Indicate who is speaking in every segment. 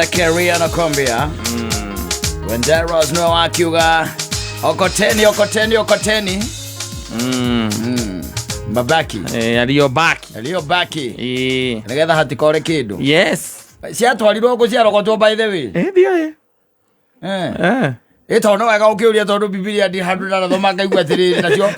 Speaker 1: Keria anakuambia Wenderos nĩwe wakiuga okoteni okoteni okoteni. Mabaki.
Speaker 2: Eh, yaliyobaki.
Speaker 1: Yaliyobaki.
Speaker 2: Eh.
Speaker 1: Nĩgetha hatikore kĩndũ.
Speaker 2: Yes.
Speaker 1: Ciatwarirwo kũ ciarogotwo by the way?
Speaker 2: Eh, ndio eh.
Speaker 1: Eh.
Speaker 2: Eh.
Speaker 1: Ĩ tondũ no wega ũkĩũria tondũ Bibilia ndi handũ ndarathoma ngaigua atĩrĩrĩ nacio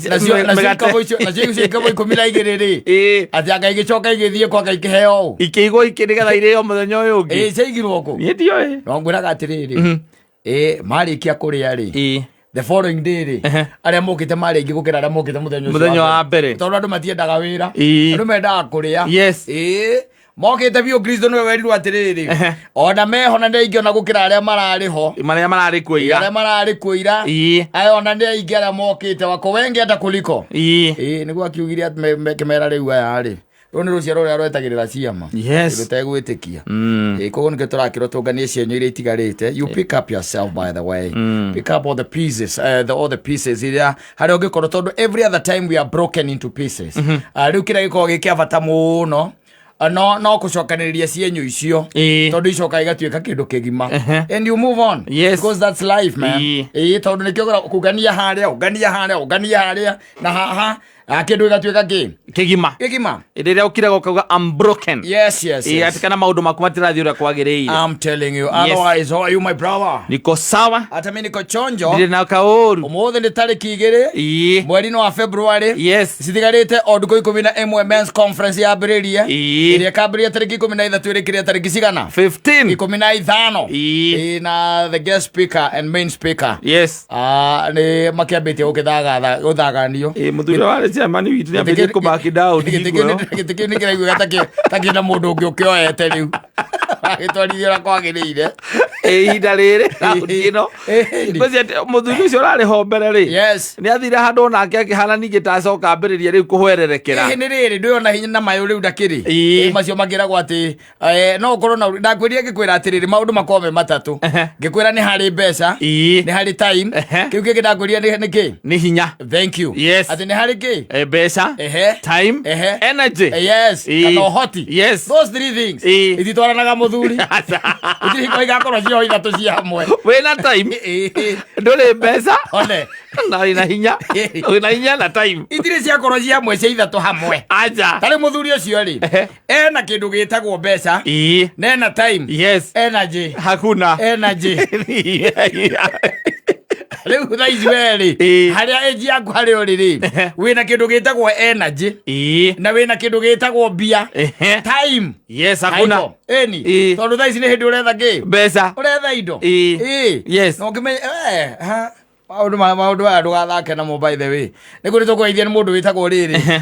Speaker 1: nacio nacio
Speaker 2: Mĩgate.
Speaker 1: ikabũ icio nacio icio ikabũ 12 rĩ,
Speaker 2: Eh.
Speaker 1: atĩ anga igĩcoka igĩthiĩ kwa Ngai ikĩheo ũ?
Speaker 2: Ikĩigwo ikĩ nĩgetha irĩo mũthenya ũyũ ũngĩ.
Speaker 1: Ĩ ciaigirwo kũ?
Speaker 2: Niĩ ndiũĩ.
Speaker 1: No ngwĩraga atĩrĩrĩ, ĩ marĩkia kũrĩa rĩ,
Speaker 2: Ĩ.
Speaker 1: the following day rĩ, arĩa mokĩte marĩ aingĩ gũkĩra arĩa mokĩte mũthenya ũcio.
Speaker 2: Mũthenya wa mbere.
Speaker 1: Tondũ andũ matiendaga wĩra.
Speaker 2: Ĩĩ.
Speaker 1: Andũ mendaga kũrĩa.
Speaker 2: Yes.
Speaker 1: Ĩĩ mokĩte biũ. Kristo nĩwe werirwo atĩrĩrĩ, ona meho na nĩ aingĩ ona gũkĩra arĩa mararĩ ho.
Speaker 2: Marĩa mararĩ kuo ira.
Speaker 1: Arĩa mararĩ kuo ira.
Speaker 2: Ĩ.
Speaker 1: Aya ona nĩ aingĩ arĩa mokĩte, wako wengi hata kuliko.
Speaker 2: Ĩ.
Speaker 1: Ĩĩ nĩguo akiugire atĩ kĩmera rĩu aya rĩ, rũu nĩ rũciaro rũrĩa rwetagĩrĩra ciama. Rũtegwĩtĩkia. Ĩĩ koguo nĩkĩo tũrakĩrwo tũnganie cienyũ iria itigarĩte. You pick up yourself, by the way. Pick up all the pieces, all the pieces iria harĩa ũngĩkorwo, tondũ every other time we are broken into pieces. Rĩu kĩrĩa gĩkoragwo gĩ kĩa bata mũno, no kũcokanĩrĩria cienyũ icio, tondũ icokaga igatuĩka kĩndũ kĩgima and you move on. Because that's life, man. Ĩĩ tondũ nĩkĩo kũngania harĩa, ũngania harĩa, ũngania harĩa na haha, kĩndũ gĩgatuĩka kĩ?
Speaker 2: Kĩgima.
Speaker 1: Kĩgima.
Speaker 2: Hĩndĩ ĩrĩa ũkiraga ũkauga, "I'm broken."
Speaker 1: Yes.
Speaker 2: Ĩ, atĩ kana maũndũ maku matirathiĩ ũrĩa kwagĩrĩire.
Speaker 1: I'm telling you. Otherwise, how are you, my brother?
Speaker 2: Niko sawa.
Speaker 1: Hata mi niko chonjo.
Speaker 2: Ndirĩ na kaũru.
Speaker 1: Ũmũthĩ nĩ tarĩki 2 mweri-inĩ wa February. Citigarĩte o ndukũ 11 men's conference yambĩrĩrie, ĩrĩa ĩkambĩrĩria tarĩki 13 ĩrĩkĩrĩria tarĩki cigana?
Speaker 2: 15.
Speaker 1: 15.
Speaker 2: Ĩĩ.
Speaker 1: Ĩĩ, na the guest speaker and main speaker, ah, nĩ makĩambĩtie gũkĩthagatha gũthaganio.
Speaker 2: Ĩ, mũthuri warĩ chairman witũ nĩ ambĩtie kũback down.
Speaker 1: Gĩtĩ kĩu nĩ kĩraiguĩka ta kĩna mũndũ ũngĩ ũkĩoete rĩu agĩtwarithia ũrĩa kwagĩrĩire.
Speaker 2: Ĩ, ihinda rĩrĩ raundi ĩno, ngwĩciria atĩ mũthuri ũcio ũrarĩ ho mbere rĩ, nĩ athire handũ onake akĩhana ningĩ tacoka ambĩrĩria rĩu kũhwererekera.
Speaker 1: Ĩhĩ nĩ rĩrĩ ndwĩona hinya na mayũ rĩu ndakĩrĩ.
Speaker 2: Ĩĩ.
Speaker 1: Ĩ, macio makĩragwo atĩ no ũkorwo na ndakwĩrire ngĩkwĩra atĩrĩrĩ, maũndũ makorwo me matatũ. Ngĩkwĩra nĩ harĩ mbeca, nĩ harĩ time. Kĩu kĩngĩ ndakwĩrire nĩ kĩ?
Speaker 2: Nĩ hinya.
Speaker 1: Thank you. Atĩ nĩ harĩ kĩ?
Speaker 2: Eh, mbeca, time, energy.
Speaker 1: Yes. Kana ũhoti. Those three things ititwaranaga, mũthuri. Itirĩ hingo igakorwo cio ithatũ cia hamwe.
Speaker 2: Wĩna time, ndũrĩ mbeca,
Speaker 1: one
Speaker 2: na wĩna hinya. Wĩna hinya na time.
Speaker 1: Itirĩ ciakorwo cia hamwe cia ithatũ hamwe.
Speaker 2: Aja.
Speaker 1: Tarĩ mũthuri ũcio rĩ, ena kĩndũ gĩtagwo mbeca, na ena time, energy
Speaker 2: Hakuna.
Speaker 1: Energy rĩu thaa ici we rĩ, harĩa age yaku harĩa ũrĩ rĩ, wĩna kĩndũ gĩtagwo energy na wĩna kĩndũ gĩtagwo mbia. Time
Speaker 2: Yes, hakuna.
Speaker 1: haiko. Ĩni. Tondũ thaa ici nĩ hĩndĩ ũretha kĩ?
Speaker 2: Mbeca.
Speaker 1: Ũretha indo.
Speaker 2: Ĩĩ.
Speaker 1: Na ũngĩmenya ha, maũndũ maya ndũgathake namo. By the way, nĩ kũrĩ tũkũgeithia nĩ mũndũ wĩtagwo rĩrĩ,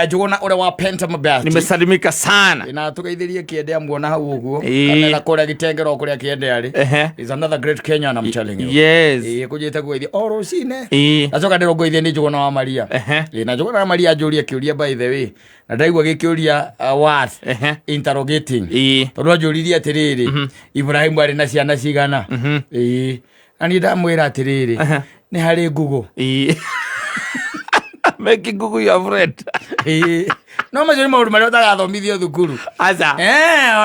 Speaker 1: Njũgũna ũrĩa wa Penta Mabati.
Speaker 2: Nimesalimika sana.
Speaker 1: Na tũgeithĩrie kĩende amuona hau ũguo, kana na kũrĩa gĩtengero kũrĩa kĩende arĩ. Is another great Kenyan, I'm telling you. Ĩĩ kũnjĩte kũgeithia o rũcinĩ. Acoka ndĩrongoithia nĩ Njũgũna wa Maria. Ĩĩ, na Njũgũna wa Maria anjũria kĩũria, by the way, na ndaigua gĩkĩũria, worth interrogating, tondũ anjũririe atĩrĩrĩ, Ibrahimu arĩ na ciana cigana? Ĩĩ, na niĩ ndamwĩra atĩrĩrĩ, nĩ harĩ Google.
Speaker 2: Making Google your friend.
Speaker 1: Ĩĩ. No macio nĩ maũndũ marĩa ũtagathomithio thukuru.
Speaker 2: Aca.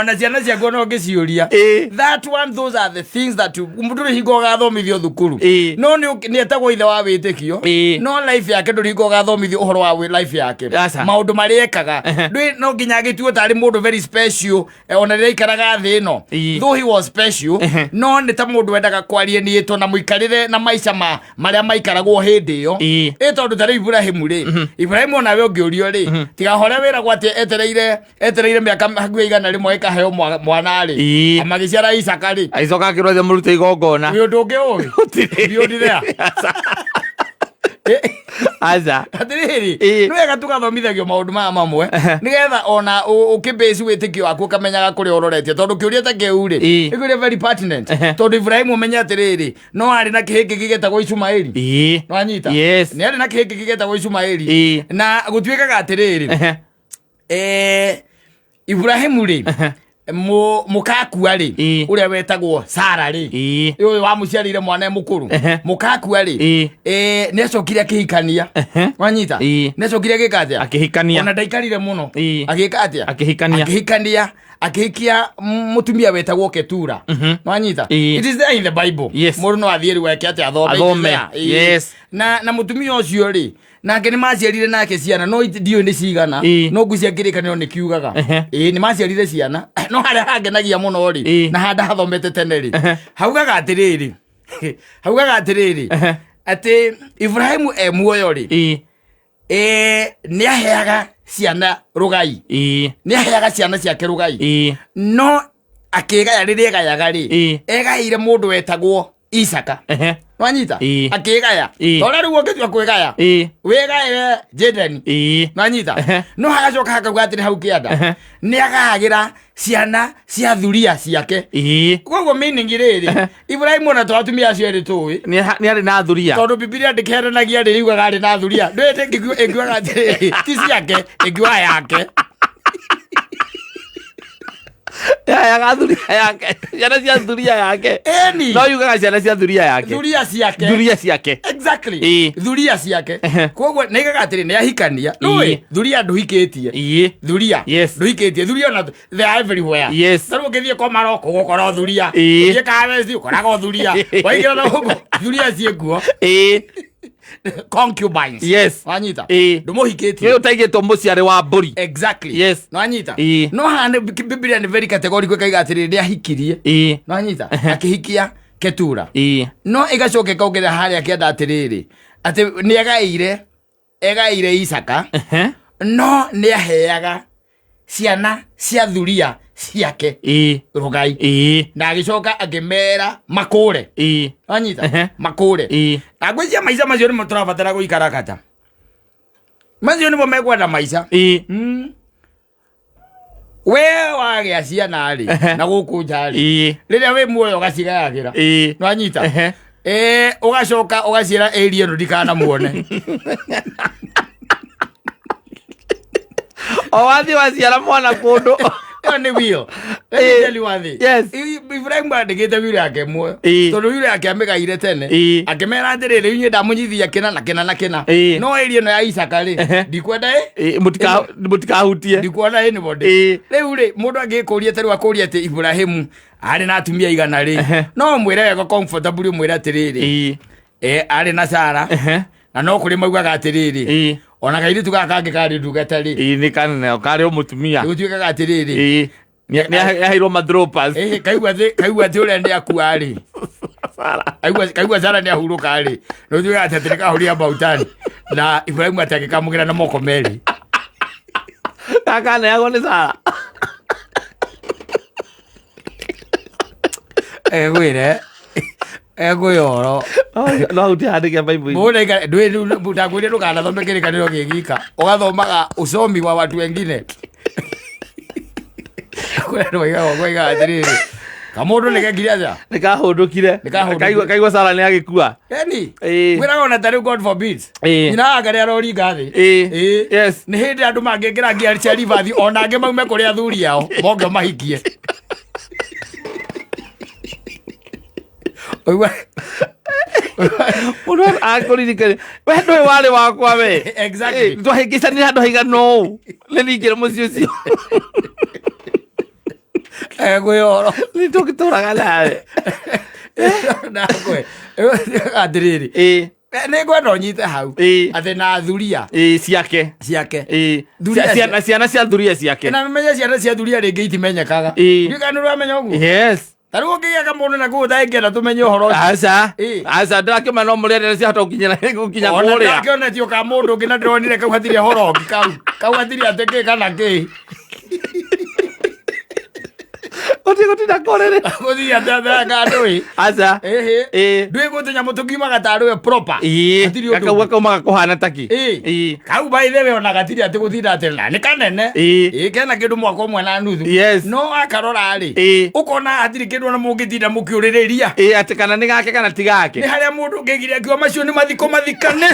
Speaker 1: Ona ciana ciaku no ũngĩciũria. That one, those are the things that you ndũrĩ hingo ũgathomithio thukuru. No nĩ etagwo ithe wa wĩtĩkio. No life yake ndũrĩ hingo ũgathomithio ũhoro wa life yake.
Speaker 2: Aca.
Speaker 1: Maũndũ marĩa ekaga. Ndũĩ no nginya agĩtuo tarĩ mũndũ very special, ona rĩrĩa aikaraga thĩ ĩno. Though he was special, no nĩ ta mũndũ wendaga kwaria niĩtwo na mũikarĩre na maica ma marĩa maikaragwo hĩndĩ ĩyo. Ĩ tondũ ta rĩu Ibrahimu rĩ, Ibrahimu onawe ũngĩũrio rĩ, tiga hore wĩragwo atĩ etereire mĩaka hakuhĩ 100 ĩkaheo mwana rĩ, magĩciara Isaka rĩ,
Speaker 2: Agĩcoka akĩrwo atĩ mũrute igongona.
Speaker 1: Wĩ ũndũ ũngĩ ũĩ?
Speaker 2: Gũtirĩ.
Speaker 1: Beyond there.
Speaker 2: Aca.
Speaker 1: Atĩrĩrĩ, nĩ wega tũgathomithagio maũndũ maya mamwe nĩgetha ona ũkĩbase wĩtĩkio waku ũkamenyaga kũrĩa ũroretie, tondũ kĩũria ta kĩu rĩ, nĩ kĩũria very pertinent, tondũ Ibrahimu ũmenye atĩrĩrĩ, no arĩ na kĩhĩ kĩngĩ gĩtagwo Ishumaeli. Nĩwanyita?
Speaker 2: Yes.
Speaker 1: Nĩ arĩ na kĩhĩ kĩngĩ gĩtagwo Ishumaeli. Na gũtuĩkaga atĩrĩrĩ, Ibrahimu rĩ, Mũkakua rĩ, ũrĩa wetagwo Sara rĩ, ũyũ wamũciarĩire mwana e mũkũrũ, mũkakua rĩ, nĩ acokire akĩhikania. Wanyita? Nĩ acokire agĩka atĩa?
Speaker 2: Akĩhikania.
Speaker 1: Ona ndaikarire mũno. Agĩka atĩa?
Speaker 2: Akĩhikania.
Speaker 1: Akĩhikania, akĩhikia mũtumia wetagwo Ketura. Wanyita? It is there in the Bible.
Speaker 2: Yes.
Speaker 1: Mũndũ no athiĩ rĩu eke atĩa? Athome. It is
Speaker 2: Athome.
Speaker 1: there. Na mũtumia ũcio rĩ, nake nĩ maciarire nake ciana, no ndiũĩ nĩ cigana. No ngwĩciria kĩrĩkanĩro nĩ kiugaga. Ĩĩ, nĩ maciarire ciana, no harĩa hangenagia mũno rĩ, na handa hathomete tene rĩ, haugaga atĩrĩrĩ atĩ Ibrahimu e muoyo rĩ, nĩ aheaga ciana rũgai, nĩ aheaga ciana ciake rũgai, no akĩgaya rĩrĩa egayaga rĩ, egaĩire mũndũ wetagwo Isaka. Nwanyita? Akĩgaya. Tondũ rĩu ũngĩtua kwĩgaya, wĩgaĩre Jaden. Nwanyita? No hagacoka hakauga atĩrĩ hau kĩanda, nĩ agayagĩra ciana cia thuria ciake. Koguo meaning rĩrĩ, Ibrahimu ona to atumia acio erĩ tũĩ,
Speaker 2: Nĩ arĩ na thuria.
Speaker 1: Tondũ Bibilia ndĩkĩheranagia rĩ, yugaga arĩ na thuria. Ndũĩ ĩngiugaga atĩrĩrĩ, ti ciake, ĩngiuga yake.
Speaker 2: Yayaga thuria yake, ciana cia thuria yake.
Speaker 1: Ĩni.
Speaker 2: No yugaga ciana cia thuria yake.
Speaker 1: Thuria ciake.
Speaker 2: Thuria ciake.
Speaker 1: Exactly. Thuria ciake. Koguo nĩ igaga atĩrĩ, nĩ ahikania. Nũĩ thuria ndũhikĩtie. Thuria ndũhikĩtie. Thuria ona they are everywhere. Ta rĩu ũngĩthiĩ Komarok ũgũkora thuria. Ũthiĩ Kawesi ũkoraga thuria. Waingĩra na gũkũ thuria ciĩkuo. Concubines. Wanyita? Ndũmũhikĩtie.
Speaker 2: Nĩ ũtaigĩtwo mũciarĩ wa mbũri.
Speaker 1: Exactly. Nwanyita? No haha Biblia nĩ very categorical, ĩkaiga atĩrĩrĩ, nĩ ahikirie. Nwanyita? Akĩhikia Ketura. No ĩgacoka ĩkaongerera harĩa kĩanda atĩrĩrĩ, atĩ nĩ egaĩire Isaka, no nĩ aheaga ciana cia thuria ciake rũgai, na agĩcoka akĩmera makũre. Wanyita? Makũre. Na ngwĩciria maica macio nĩmo tũrabatara gũikara kata macio nĩmo mekwenda maica. We wagĩa ciana rĩ, na gũkũ nja rĩ, rĩrĩa wĩ muoyo ũgacigayagĩra. Nwanyita? Ũgacoka ũgaciĩra ĩri ĩno ndikanamuone.
Speaker 2: O wathiĩ waciara mwana kũndũ.
Speaker 1: Ĩyo nĩ will. Let me tell you one thing. Ibrahim andĩkĩte will yake muoyo, tondũ will yake amĩgaire tene, akĩmera atĩrĩrĩ, rĩu inyuĩ ndamũnyithia kĩna na kĩna na kĩna, no ĩri ĩno ya Isaka rĩ, ndikwenda ĩ.
Speaker 2: Mũtikahutie.
Speaker 1: Ndikuona anybody. Rĩu rĩ, mũndũ angĩkũria ta rĩu akũria atĩ Ibrahimu arĩ na atumia igana rĩ, no mwĩre wega comfortably, ũmwĩre atĩrĩrĩ, arĩ na Sara, na no kũrĩ maugaga atĩrĩrĩ, ona kairĩtu gaka kangĩ karĩ ndungata rĩ,
Speaker 2: Nĩ kanene karĩ o mũtumia.
Speaker 1: Gũtuĩkaga atĩrĩrĩ,
Speaker 2: Nĩ aheirwo madropas.
Speaker 1: Kaigua atĩ ũrĩa nĩ akua rĩ,
Speaker 2: Sara.
Speaker 1: Kaigua Sara nĩ ahurũka rĩ, nĩ ũtuĩkaga atĩ nĩ kahũria about na Ibrahimu atĩ agĩkamũkĩra na moko merĩ.
Speaker 2: Gakaneagwo nĩ Sara.
Speaker 1: Egwĩre egwĩyoro.
Speaker 2: No hau tihandĩke Bible-inĩ.
Speaker 1: Mũndũ ndakwĩrire ndũkanathome kĩrĩkanĩro gĩgika, ũgathomaga usomi wa watu wengine. Kwĩ andũ maigaga maigaga atĩrĩrĩ, kamũndũ nĩ gekire atĩa?
Speaker 2: Nĩ kahũndũkire.
Speaker 1: Nĩ kahũndũkire.
Speaker 2: Kaigua Sara nĩ agĩkua.
Speaker 1: Eni kwĩraga ona ta rĩu, God forbid, nyina wake nĩ aroringa thĩ. Nĩ hĩndĩ andũ mangĩkĩra ngia cia ribathi, ona angĩ maume kũrĩ athuri ao moke mahikie.
Speaker 2: Mũndũ akũririkania we ndũĩ warĩ wakwa we. Twahĩngĩcanire handũ haigana ũũ nĩ ningĩre mũciĩ ũcio.
Speaker 1: Egwĩyoro.
Speaker 2: Nĩ tũgĩtũraga nawe.
Speaker 1: Nakwe atĩrĩrĩ, nĩ ngwenda ũnyite hau atĩ na thuria
Speaker 2: ciake.
Speaker 1: Ciake.
Speaker 2: Thuria Ciana cia thuria ciake.
Speaker 1: Na menye ciana cia thuria rĩngĩ itimenyekaga. Ndiũĩ kana nĩ ũramenya ũguo.
Speaker 2: Yes.
Speaker 1: Ta rĩu ũngĩgĩa kamũndũ na kũu ũtangĩenda tũmenye ũhoro ũcio.
Speaker 2: Aca. Aca, ndĩrakĩma no mũrĩa ciahota gũkinyĩra gũkinya
Speaker 1: Ona
Speaker 2: kũrĩa.
Speaker 1: ndakĩonetio ka mũndũ ũngĩ na ndĩronire kau hatirĩ ũhoro ũngĩ, kau hatirĩ atĩ kĩ kana kĩ.
Speaker 2: Gũtirĩ gũtinda kũrĩrĩ.
Speaker 1: Gũthiĩ atĩ atĩ ndũĩ.
Speaker 2: Aca.
Speaker 1: Ĩhĩ. Ndũĩ gwĩ tũnyamũ tũkiumaga tarĩ we proper. Hatirĩ ũndũ
Speaker 2: Gakauga
Speaker 1: ũngĩ.
Speaker 2: kaumaga kũhana taki.
Speaker 1: Kau by the way ona gatirĩ atĩ gũtinda atĩ na nĩ kanene. Kena kĩndũ mwaka ũmwe na nuthu. No akarora rĩ, ũkona hatirĩ kĩndũ ona mũngĩtinda mũkĩũrĩrĩria.
Speaker 2: Atĩ kana nĩ gake kana ti gake.
Speaker 1: Nĩ harĩa mũndũ ũngĩgire akiuga macio nĩ mathiko mathikane.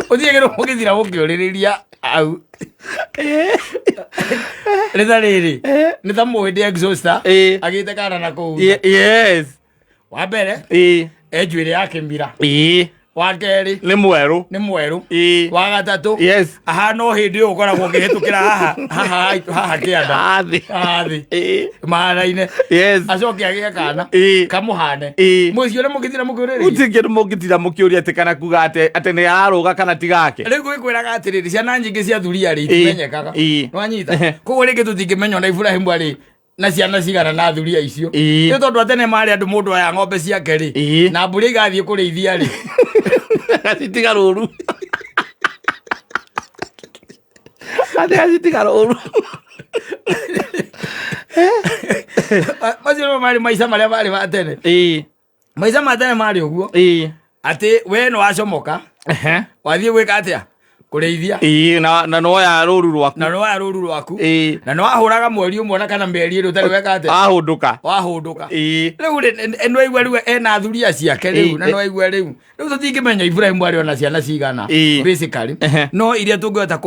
Speaker 1: Ũthiĩ kĩndũ mũgĩthira mũkĩũrĩrĩria au. Nĩ ta rĩrĩ, nĩ ta mũhĩndĩ exhauster agĩte kana na kũu.
Speaker 2: Yes.
Speaker 1: Wa mbere e njuĩrĩ ya kĩmira. Wa kerĩ
Speaker 2: Nĩ mwerũ.
Speaker 1: Nĩ mwerũ. Wa gatatũ
Speaker 2: Yes.
Speaker 1: Ahana o hĩndĩ ĩyo ũkoragwo ũkĩhĩtũkĩra haha haha haha kĩanda.
Speaker 2: Hathi.
Speaker 1: Haha thĩ mahanaine.
Speaker 2: Yes.
Speaker 1: Acoke agĩe kana kamũhane. Mũciĩ ũrĩa mũngĩtira mũkĩũrĩrĩria.
Speaker 2: Gũtirĩ kĩndũ mũngĩtira mũkĩũria atĩ kana kuga atĩ nĩ ararũga kana ti gake.
Speaker 1: Rĩu gwĩkwĩraga atĩrĩrĩ, ciana nyingĩ cia thuria rĩ itimenyekaga. Nĩwanyita? Koguo rĩngĩ tũtingĩmenya ona Iburahĩmu arĩ na ciana cigana na thuria icio. Nĩ tondũ atene marĩ andũ mũndũ aya ng'ombe ciake rĩ na mbũri igathiĩ kũrĩithia rĩ.
Speaker 2: Agacitiga rũru. Atĩ agacitiga rũru.
Speaker 1: Macio nĩmo marĩ maica marĩa marĩ ma tene. Maica ma tene marĩ ũguo atĩ we nĩ wacomoka wathiĩ gwĩka atĩa, kũrĩithia.
Speaker 2: Ĩĩ, na noya rũru rwaku.
Speaker 1: Na nĩwoya rũru rwaku. Na nĩwahũraga mweri ũmwe na kana mĩeri ĩrĩ ũtarĩ weka atĩa.
Speaker 2: Wahũndũka.
Speaker 1: Wahũndũka. Rĩu rĩ, nĩwaigua rĩu ena thuria ciake rĩu, na nĩwaigua rĩu tũtingĩmenya Ibrahim arĩ ona ciana cigana basically. No iria tũngĩhota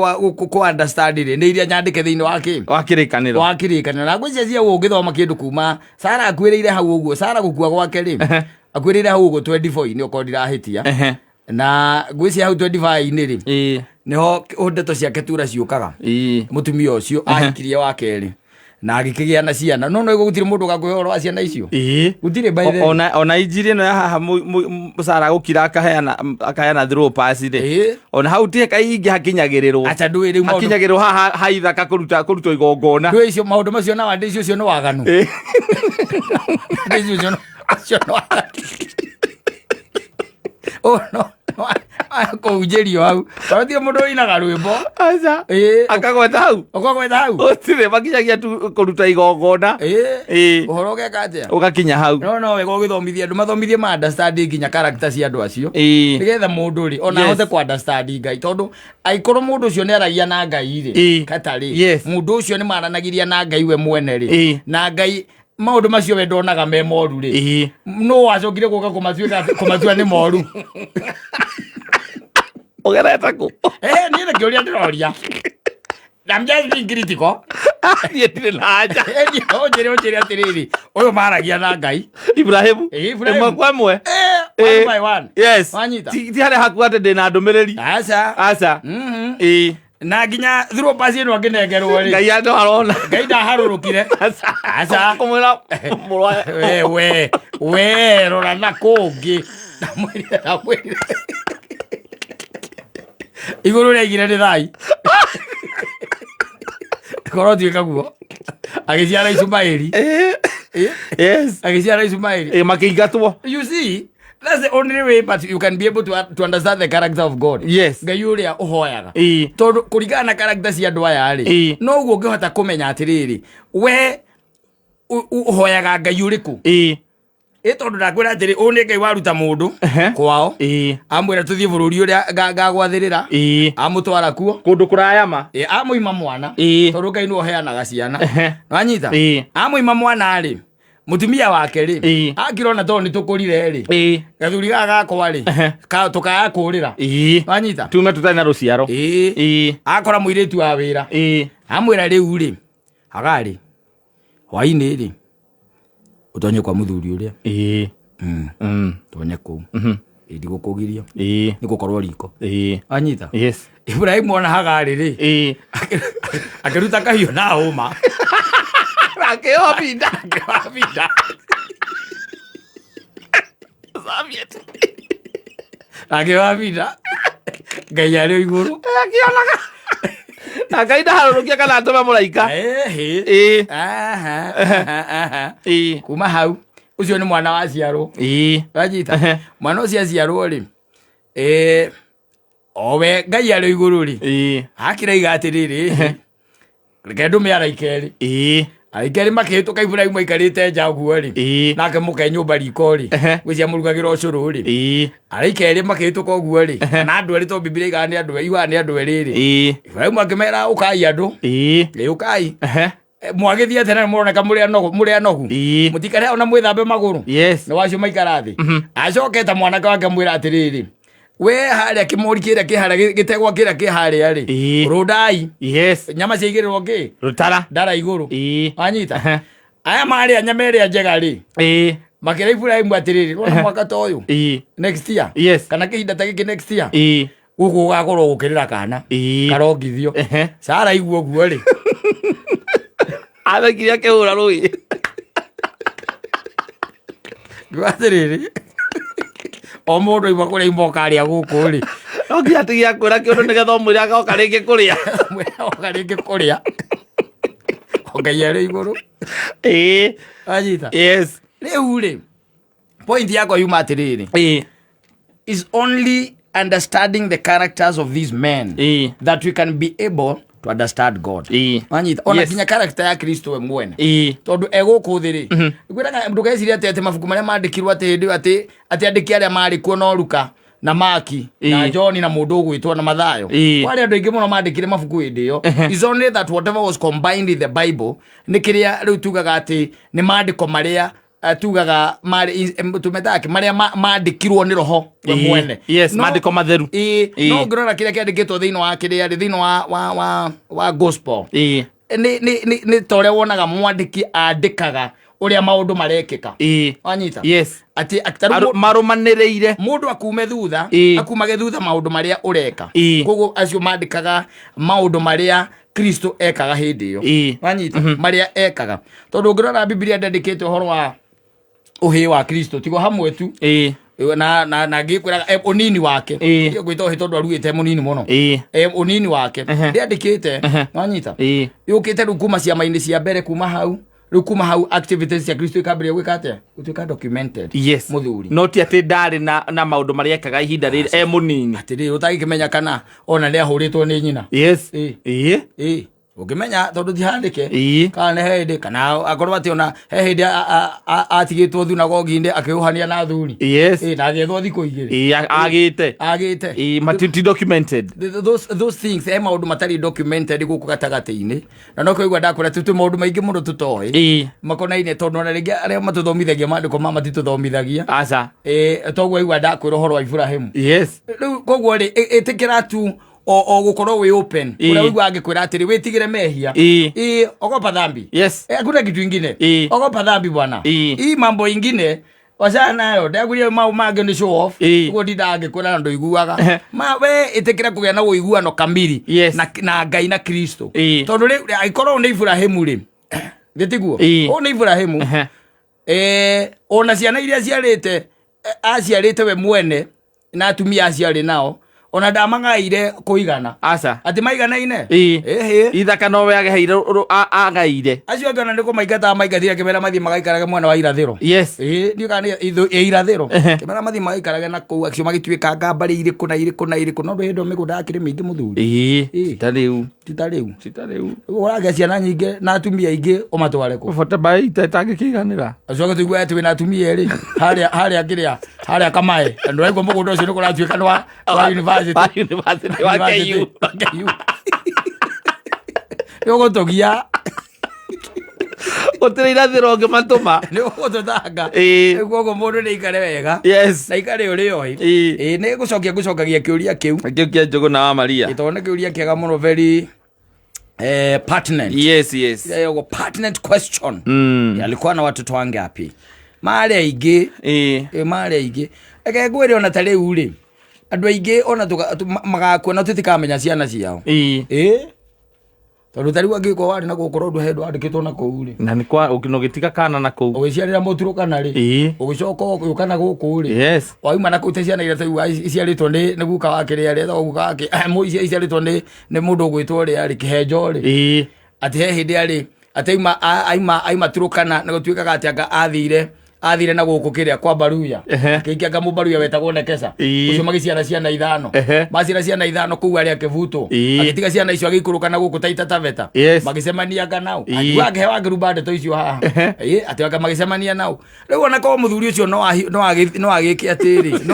Speaker 1: kwa understand rĩ, nĩ iria nyandĩke thĩinĩ wa kĩ
Speaker 2: Wa kĩrĩkanĩro.
Speaker 1: Wa kĩrĩkanĩro. Na ngwĩciria cia ũngĩthoma kĩndũ kuma Sara akuĩrĩire hau ũguo, Sara gũkua gwake rĩ, akuĩrĩire hau ũguo 24-inĩ okorwo ndirahĩtia. Na ngwĩciria hau 25-inĩ rĩ, nĩho ndeto cia Ketura ciũkaga. Mũtumia ũcio ahikirie wa kerĩ na agĩkĩgĩa na ciana, no gũtirĩ mũndũ ũgakũhe ũhoro wa ciana icio. Gũtirĩ, by the way.
Speaker 2: Ona injiri ĩno ya haha Sara gũkira akaheana through pass rĩ, ona hau ti kaingĩ hakinyagĩrĩrwo.
Speaker 1: Acha, ndũĩ rĩu maũndũ
Speaker 2: Hakinyagĩrĩrwo haha ha Ithaka kũrutwo igongona.
Speaker 1: Ndũĩ icio maũndũ macio na wandĩ icio, ũcio nĩ waganu. Ndĩ icio ũcio nĩ waganu. Oh, no, no, kũhunjĩrio hau gũtirĩ mũndũ ũinaga rwĩmbo.
Speaker 2: Aca. Akagweta hau.
Speaker 1: Ũkagweta hau.
Speaker 2: Gũtirĩ, makinyagia tu kũruta igongona.
Speaker 1: Ũhoro ũgeka atĩa?
Speaker 2: Ũgakinya hau.
Speaker 1: No wega ũgĩthomithia andũ, mathomithie ma understand nginya character cia andũ acio, nĩgetha mũndũ rĩ ona ahote ku understand Ngai, tondũ angĩkorwo mũndũ ũcio nĩ aragia na Ngai rĩ, katarĩ mũndũ ũcio nĩ maranagĩria na Ngai we mwene rĩ, na Ngai maũndũ macio we ndonaga me moru rĩ, no wacokire gũka kũmatua nĩ moru?
Speaker 2: Ũgerete kũ?
Speaker 1: Niĩ nĩ kĩũria ndĩroria. I'm just being critical.
Speaker 2: Niĩ ndirĩ na anja.
Speaker 1: Niĩ ũnjĩre atĩrĩrĩ, ũyũ maragia na Ngai.
Speaker 2: Ibrahimu.
Speaker 1: Ibrahimu.
Speaker 2: Ĩmwe kwa ĩmwe.
Speaker 1: One by one.
Speaker 2: Yes.
Speaker 1: Wanyita?
Speaker 2: Ti harĩa haku atĩ ndĩna ndũmĩrĩri.
Speaker 1: Aca.
Speaker 2: Aca.
Speaker 1: Na nginya through pass ĩno angĩnengerwo rĩ,
Speaker 2: Ngai andũ arona.
Speaker 1: Ngai ndaharũrũkire. Aca.
Speaker 2: Kũmwĩra mũrũ wa
Speaker 1: We rora na kũngĩ. Ndamwĩrire igũrũ rĩaigire nĩ thai korwo tuĩka guo agĩciara Ishumaeli. Agĩciara Ishumaeli.
Speaker 2: Makĩingatwo.
Speaker 1: You see, that's the only way but you can be able to understand the character of God. Ngai ũrĩa ũhoyaga, tondũ kũringana na character cia andũ aya rĩ, noguo ũngĩhota kũmenya atĩrĩrĩ, we ũhoyaga Ngai ũrĩkũ. Ĩ tondũ ndakwĩra atĩrĩ, ũyũ nĩ Ngai waruta mũndũ kwao, amwĩra tũthiĩ bũrũri ũrĩa ngagwathĩrĩra, amũtwara kuo.
Speaker 2: Kũndũ kũraya ma.
Speaker 1: Amũima mwana, tondũ Ngai nĩwe ũheanaga ciana. Wanyita? Amũima mwana rĩ, mũtumia wake rĩ, akĩrona tondũ nĩ tũkũrire rĩ, gathuri gaka gakwa rĩ, tũkaya kũrĩra. Wanyita?
Speaker 2: Tume tũtarĩ na rũciaro.
Speaker 1: Akora mũirĩtu wa wĩra, amwĩra rĩu rĩ, Hagarĩ, hwainĩ rĩ, ũtonye kwa mũthuri ũrĩa. Tonye kũu. Ndigũkũgiria. Nĩ gũkorwo riko. Wanyita?
Speaker 2: Yes.
Speaker 1: Ibrahimu ona Hagarĩ rĩ, akĩruta kahiũ na hũma.
Speaker 2: Akĩoha binda.
Speaker 1: Akĩoha binda. Akĩoha binda. Ngai arĩ o igũrũ.
Speaker 2: Akĩonaga. Na Ngai ndaharũrũkia kana atũme mũraika.
Speaker 1: Ĩhĩ. Aha, aha, aha. Kuma hau ũcio nĩ mwana waciarwo. Wanyita? Mwana ũcio aciarwo rĩ, owe Ngai arĩ o igũrũ rĩ, akĩraiga atĩrĩrĩ, reke ndũme araika erĩ. Araika erĩ makĩhĩtũka Iburahĩmu aikarĩte nja ũguo rĩ, nake mũke nyũmba riko rĩ, gwĩcia mũrugagĩra ũcũrũ rĩ, araika erĩ makĩhĩtũka ũguo rĩ, na andũ erĩ, tondũ Bibilia iugaga nĩ andũ, iugaga nĩ andũ erĩ rĩ, Iburahĩmu akĩmera, ũkai andũ, ĩ ũkai. Mwagĩthiĩ atĩa na mũroneka mũrĩ anogu, mũrĩ anogu? Mũtikare ona mwĩthambe magũrũ.
Speaker 2: Yes.
Speaker 1: Nĩ wacio maikara thĩ. Acoketa mwanake wake amwĩra atĩrĩrĩ, We harĩa kĩmori kĩrĩa kĩ harĩa, gĩtegwa kĩrĩa kĩ harĩa rĩ, rũndai. Nyama ciaigĩrĩrwo kĩ?
Speaker 2: Rũtara.
Speaker 1: Ndara igũrũ. Wanyita? Aya marĩa nyama ĩrĩa njega rĩ, makĩra Iburahĩmu atĩrĩrĩ, wona mwaka ta ũyũ, next year, kana kĩhinda ta gĩkĩ next year, gũkũ gũgakorwo gũkĩrĩra kana karongithio. Sara igua ũguo rĩ,
Speaker 2: Athekire akĩhũra rũĩ.
Speaker 1: Ngiuga atĩrĩrĩ, o mũndũ aima kũrĩa aima ũkarĩa gũkũ rĩ,
Speaker 2: No nginya atigia kwĩra kĩũndũ nĩgetha ũmwĩre agoka rĩngĩ kũrĩa.
Speaker 1: Oka rĩngĩ kũrĩa, o Ngai arĩ igũrũ. Wanyita? Rĩu rĩ, point yakwa yuma atĩrĩrĩ, is only understanding the characters of these men that we can be able to understand God. Wanyita? Ona nginya character ya Kristo we mwene, tondũ e gũkũ thĩ rĩ, ngwĩraga ndũgecirie atĩ mabuku marĩa mandĩkirwo atĩ hĩndĩ ĩyo atĩ andĩki arĩa marĩ kuo no Luka na Maki na John na mũndũ ũgwĩtwo na Mathayo. Kwarĩ andũ aingĩ mũno mandĩkire mabuku hĩndĩ ĩyo. Is only that whatever was combined in the Bible nĩ kĩrĩa rĩu tugaga atĩ nĩ maandĩko marĩa, tugaga marĩ tumetaga kĩ, marĩa mandĩkirwo nĩ roho we mwene.
Speaker 2: Maandĩko matheru.
Speaker 1: No ũngĩrora kĩrĩa kĩandĩkĩtwo thĩinĩ wa kĩrĩa rĩ, thĩinĩ wa gospel, nĩ ta ũrĩa wonaga mwandĩki andĩkaga ũrĩa maũndũ marekĩka. Wanyita? Atĩ ta rĩu
Speaker 2: Marũmanĩrĩire.
Speaker 1: Mũndũ akume thutha, akumage thutha maũndũ marĩa ũreka. Koguo acio mandĩkaga maũndũ marĩa Kristo ekaga hĩndĩ ĩyo. Wanyita? Marĩa ekaga, tondũ ũngĩrora Bibilia ndandĩkĩte ũhoro wa ũhĩĩ wa Kristo tigo hamwe tu. Na ngĩkwĩraga, ũnini wake. Ndiĩ ngwĩta ũhĩ tondũ aruĩte mũnini mũno. Ũnini wake ndĩandĩkĩte. Wanyita? Yũkĩte rĩu kuma ciama-inĩ cia mbere, kuma hau rĩu, kuma hau activities cia Kristo ikambĩrĩria gwĩka atĩa? Gũtuĩka documented. Mũthuri.
Speaker 2: No ti atĩ ndarĩ na maũndũ marĩa ekaga ihinda rĩrĩ e mũnini.
Speaker 1: Atĩrĩrĩ, ũtagĩkĩmenya kana ona nĩ ahũrĩtwo nĩ nyina. Ĩ ũngĩmenya tondũ ti handĩke kana nĩ hĩndĩ kana akorwo atĩ ona he hĩndĩ atigĩtwo thunagogi-inĩ akĩũhania na athuri. Ĩ, na agĩethwo thikũ 2.
Speaker 2: Agĩte.
Speaker 1: Agĩte.
Speaker 2: Ti documented.
Speaker 1: Those things, he maũndũ matarĩ documented gũkũ gatagatĩ-inĩ, na no kũigua ndakwĩra twĩ maũndũ maingĩ mũno tũtoĩ makonaine, tondũ ona rĩngĩ arĩa matũthomithagia maandĩko ma matitũthomithagia.
Speaker 2: Aca.
Speaker 1: Toguo aigua ndakwĩra ũhoro wa Iburahĩmu. Rĩu koguo rĩ, ĩtĩkĩra tu o gũkorwo wĩ open. Ũrĩa ũigua angĩkwĩra atĩrĩ, wĩtigĩre mehia. Ogopa dhambi. Hakuna kitu ingine. Ogopa dhambi bwana. Hii mambo ingine wacana nayo, ndaguria mau mangĩ nĩ show off. Ũguo ndindaga ngĩkwĩra na ndũiguaga ma we ĩtĩkĩra kũgĩa na ũiguano kamiri na Ngai na Kristo. Tondũ rĩu angĩkorwo ũyũ nĩ Iburahĩmu rĩ, gĩtiguo? Ũyũ nĩ Iburahĩmu. Ona ciana iria ciarĩte, aciarĩte we mwene na atumia acio arĩ nao, ona ndamagaire kũigana.
Speaker 2: Aca.
Speaker 1: Atĩ maiganaine.
Speaker 2: Ĩhĩ. Ithaka nowe ageheire agaire.
Speaker 1: Acio angĩ ona nĩ kũmaingata maingatire, kĩmera mathiĩ magaikarage mwena wa irathĩro. Ĩĩ, ndiũĩ kana nĩ ĩ irathĩro. Kĩmera mathiĩ magaikarage na kũu, acio magĩtuĩkanga mbarĩ irĩkũ na irĩkũ na irĩkũ, no ndũ hĩndĩ ĩyo mĩgũnda yakĩrĩ mĩingĩ mũthuri.
Speaker 2: Ti ta rĩu.
Speaker 1: Ti ta rĩu.
Speaker 2: Ti ta rĩu.
Speaker 1: Rĩu ũragĩa ciana nyingĩ na atumia aingĩ, ũmatware kũ?
Speaker 2: Bata mbaĩ itangĩkĩiganĩra.
Speaker 1: Acoke tũigue atĩ wĩna atumia erĩ harĩa harĩa kĩrĩa harĩa Kamae, na ndũraigua mũgũnda ũcio nĩ kũratuĩka nĩ wa university.
Speaker 2: Wa university wa KU.
Speaker 1: Wa KU. Nĩ ũgũtũgia.
Speaker 2: Gũtirĩ irathĩro ũngĩmatũma.
Speaker 1: Nĩ ũgũtũtanga. Koguo mũndũ nĩ aikare wega na aikare ũrĩa oĩ. Ĩĩ, nĩ gũcokia ngũcokagia kĩũria kĩu.
Speaker 2: Kĩu kĩa Njũgũna wa Maria.
Speaker 1: Tondũ nĩ kĩũria kĩega mũno, very pertinent.
Speaker 2: Yes.
Speaker 1: Ĩyo pertinent question. Alikuwa na watoto wangapi? Marĩ aingĩ. Ĩ, marĩ aingĩ. Reke ngwĩre, ona ta rĩu rĩ, andũ aingĩ ona magakua na tũtikamenya ciana ciao. Ĩ, tondũ ta rĩu angĩkorwo warĩ na gũkũ rũndũ he wandĩkĩtwo na kũu rĩ,
Speaker 2: Na nĩ kwa ũgĩtiga kana na kũu.
Speaker 1: Ũgĩciarĩra mũturũkana rĩ, ũgĩcoka ũgĩũka na gũkũ rĩ, wauma na kũu ta ciana iria taigua iciarĩtwo nĩ guka wake rĩ, arĩa etagwo guka wake, icio iciarĩtwo nĩ mũndũ ũgwĩtwo rĩ, arĩ kĩhenjo rĩ, atĩ he hĩndĩ arĩ atĩ aima Turukana, nĩ gũtuĩkaga atĩ anga athire na gũkũ kĩrĩa kwa Baruya, akĩingĩ anga mũbaruya wetagwo Nekesa. Ũcio magĩciara ciana 5. Maciara ciana 5 kũu arĩ akĩbutwo, agĩtiga ciana icio, agĩikũrũka na gũkũ Taita Taveta. Magĩcemania anga nao. Akiuga akĩhe wangĩrumba ndeto icio haha. Atĩ anga magĩcemania nao. Rĩu ona korwo mũthuri ũcio no agĩke atĩrĩ,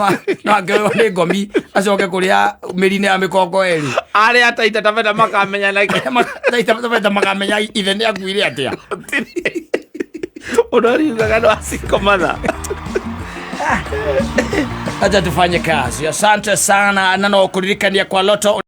Speaker 1: no akĩoywo nĩ ngomi acoke kũrĩa mĩri-inĩ ya mĩkongo ĩrĩ,
Speaker 2: Arĩa Taita Taveta makamenya na
Speaker 1: Taita Taveta makamenya ithe nĩ akuire atĩa.
Speaker 2: Ũndũ ariugaga no acikomatha.
Speaker 1: Acha tufanye kazi. Asante sana na no kuririkania kwa Loto.